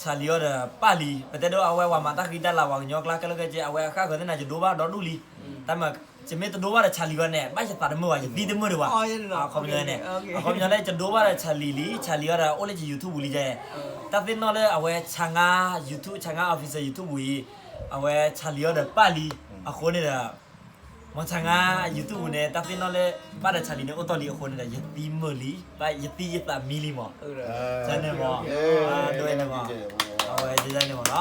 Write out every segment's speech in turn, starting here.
ဆၣ်လံၤအီၤဒီးပၢ်လံၤ ပတဲဒိအဝဲဝၤမၤတၢ်ဃံတၢ်လၤ ဝၤကညီကျါခဲလၢာ်ခဲဆ့ အဝဲအဃၣ်ဃၢၤသ့ၣ်နၤ ယဒိဘၣ်ဒီဒူၣ်လံ. တမ့ၢ် ယမ့ၢ်တဒိဘၣ်ဒီးဆၣ်လံၤအီၤန့ၣ် ဘၣ်ယသးတမုာ်ဘၣ် ယသံတမုာ်ဒံးဘၣ်. အခီပညီန့ၣ် အခီပညီလၢယဒိဘၣ်ဒီးဆၣ်လံၤလံ ဆၣ်လံၤအီၤဒီးအိၣ်လၢယ YouTube ပူၤလံယဲ တၢ်သ့ၣ်နီၣ်လၢအဝဲဆၣ်ငါ YouTube ဆၣ်ငါ official YouTube ပူၤအံၤ အဝဲဆၣ်လံၤအီၤဒီးပၢ်လံၤ အဃိန့ၣ်ဒီး မ်ဆၣ်ငါ YouTube ပူၤန့ၣ် တၢ်သ့ၣ်နီၣ်လၢ ပၢ်ဒီးဆၣ်လံၤန့ၣ်အိၣ်တီၢ်လံအဃိန့ၣ်ဒီး ယသံမုာ်လံ ယသံယသးမံလံမး. န့ၣ်မး ဒ်န့ၣ်မး အဝဲန့ၣ်မးနီၤ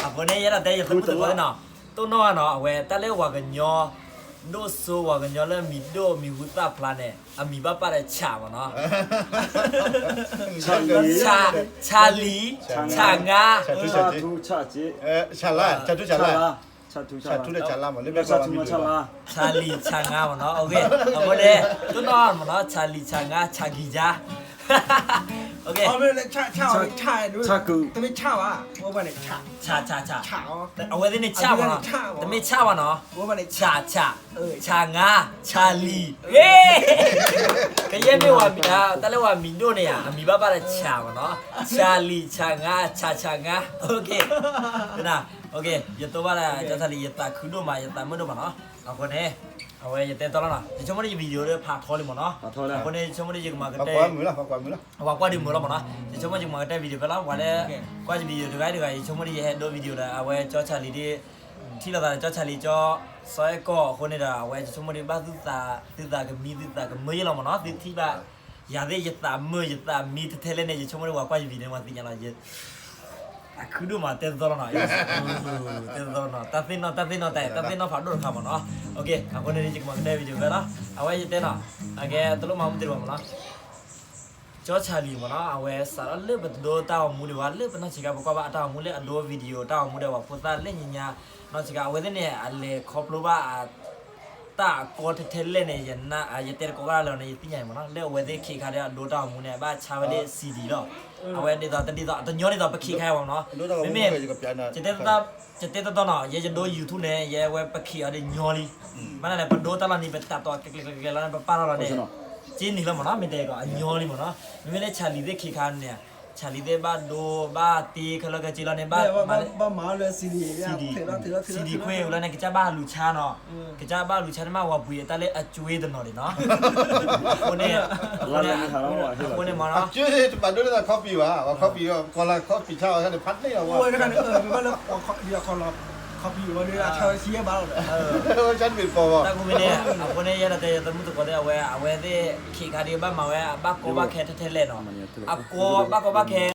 အဃိန့ၣ် ယဲဒၣ်တဲယသးမုာ်သကိးသ့ၣ်နီၤ တိၢ်နီၣ်နီၤ အဝဲတၢ်လၢဝၤကညီ ဒိၣ်စိဝၤကညီလၢမံၤဒိၣ်မံၤဟူသၣ်ဖျါန့ၣ် အမံၤဘၣ်ပၢ်ဒီးဆၣ်မးနီၤ ဆၣ်လံၤ ဆၣ်ငါ ဆၣ်လါ ဆၣ်ထူ ဆၣ်လါ ဆၣ်လံၤ ဆၣ်ငါမးနီၤ အဃိန့ၣ် တိၢ်နီၣ်မးနီၤ ဆၣ်လံၤ ဆၣ်ငါ ဆၣ်ကံၤကါ တမ့ၢ်ဆၣ်ဘၣ် အဝဲသ့ၣ်န့ၣ်ဆၣ်မးနီၤ တမ့ၢ်ဆၣ်ဘၣ်နီၤ ဆၣ် ဆၣ် ဆၣ်ငါ ဆၣ်လံၤ ကယဲၢ်မ့ၢ်ဝၤမံၤ တၢ်လၢဝၤမံၤဒိၣ်န့ၣ်ဧါ အမံၤဘၣ်ပၢ်ဒီးဆၣ်မးနီၤ ဆၣ်လံၤ ဆၣ်ငါ ဆၣ် ဆၣ်ငါ ယတိၢ်ဘၣ်ဒီးကၠီဆၣ်လံၤ ယသးခုဒိၣ်မး ယသးမုာ်ဒိၣ်မးနီၤ အဃိန့ၣ် အဝဲယတဲတီလီၤနီၤ ယဆိကမိၣ်ဒီးယ video ဒီးဖးထီလံမးနီၤ အဃိန့ၣ် ယဆိကမိၣ်ဒီးယကမၤကတၢၢ် ပှၤကွၢ်ဒုးမုာ်လီၤမးနီၤ ယဆိကမိၣ်ယကမၤကတၢၢ် video ဖဲလီၤ ပှၤလၢ ကွၢ်ယ video တဂၤတဂၤ ယဆိကမိၣ်ဒီးယဟဲဒိ video ဒီး အဝဲကၠီဆၣ်လံၤဒီး ထံၣ်လိာ်သးဒီးကၠီဆၣ်လံၤ ကၠီစီၤအဲၣ်ကီၢ်အဃိန့ၣ်ဒီး အဝဲယဆိကမိၣ်ဒီးဘၣ်သုသး သုသးကမံ သုသးကမုာ်ယလီၤမးနီၤ သုထံၣ်ဘၣ် ယၤသ့ၣ်ယသးမုာ် ယသးမံထဲထဲလဲၣ်န့ၣ် ယဆိကမိၣ်ဒီးပှၤကွၢ်ယ video န့ၣ် ပှၤသ့ၣ်ညါလီၤ ယ အခုဒိၣ်မး တဲသီလီၤနီၤ တဲသီလီၤနီၤ တၢ်သ့ၣ်နီၣ် တၢ်သ့ၣ်နီၣ်တၢ် တၢ်သ့ၣ်နီၣ်ဖးဒိၣ်တခါမးနီၤ အဃိန့ၣ် ယကမၤကတၢၢ် video ဖဲလီၤ အဝဲယတဲနီၤ အကဲတလိၣ်မၤမူတ့ၢ်ဘၣ်မးနီၤ ကၠီဆၣ်လံၤမးနီၤ အဝဲစးထီၣ်လၢပတဒိတၢ်ဂီၤမူဒံးဘၣ် လၢပနီၢ်ဆံးခါ ပကွၢ်ဘၣ်အတၢ်ဂီၤမူလၢအဒိ video တၢ်ဂီၤမူဒီး ပှၤဖိသၣ်လၢညါညါ နီၢ်ဆံးခါ အဝဲသ့ၣ်န့ၣ် အလဲၤခီဖျိဘၣ် တၢ်အကီထဲထဲလဲၣ်န့ၣ် ယတဲတကိးဘၣ်လၢၤန့ၣ် ယသ့ၣ်ညါအံၤမးနီၤ လၢအဝဲသ့ၣ်ခဲခါဒီးအဒိတၢ်ဂီၤမူန့ၣ် ဘၣ်ဆါဝဲလၢ CD လီၤ အဝဲဒ်သိး တဒ်သိး တညီဒ်သိး ပခဲခါအံၤမးနီၤ မ့မ့ၢ် ယတဲတတီၤနီၤ ယဲယဒိ YouTube န့ၣ် ယဲဝဲပခဲအီၤဒီးညီလံမးနီၤ ဘၣ်နၤလဲၣ် ပဒိတၢ်လီၤန့ၣ် ပတၢ်တီၤကျဲၤကျဲၤကျဲၤလီၤန့ၣ် ပပာ်ထီၣ်လီၤန့ၣ် က့န့ၣ်လီၤမးနီၤ မ့ၢ်တဲကီး အညီလံမးနီၤ မ့မ့ၢ်လၢဆၣ်လံၤသ့ၣ်ခဲခါန့ၣ် ဆၣ်လံၤသ့ၣ်ဘၣ်ဒိ ဘၣ်တ့ခဲလၢာ်ခဲဆ့လီၤန့ၣ် ဘၣ်မၤလၢ CD ခွဲဝဲလီၤန့ၣ် ကစၢ်ဘၣ်လူၤဆါနီၤ ကစၢ်ဘၣ်လူၤဆါန့ၣ်မး ဝၤပှ့ၤအတၢ်လၢအကွ့တနီၤဒံးနီၤ အဃိန့ၣ် အဃိန့ၣ်မးနီၤ အကွ့တဘၣ်ဒိလၢ copy ဘၣ် copy ကီလၢ copy ဆါအီၤန့ၣ် ဖးန့ၢ်အီၤဝဲ copy ဝဲဒၣ် ဆၣ်မ့ၢ်ပီၤဘၣ် တၢ်ကူမ့ၢ်န့ၣ် အဃိန့ၣ် ယဲဒၣ်တဲယသးမုာ်သကိးသ့ၣ် အဝဲ အဝဲသ့ၣ်ခဲခါဒံးဘၣ်မၤဝဲ ဘၣ်ကီဘၣ်ခဲထဲထဲလဲၣ်နီၤ အကီဘၣ်ကီဘၣ်ခဲ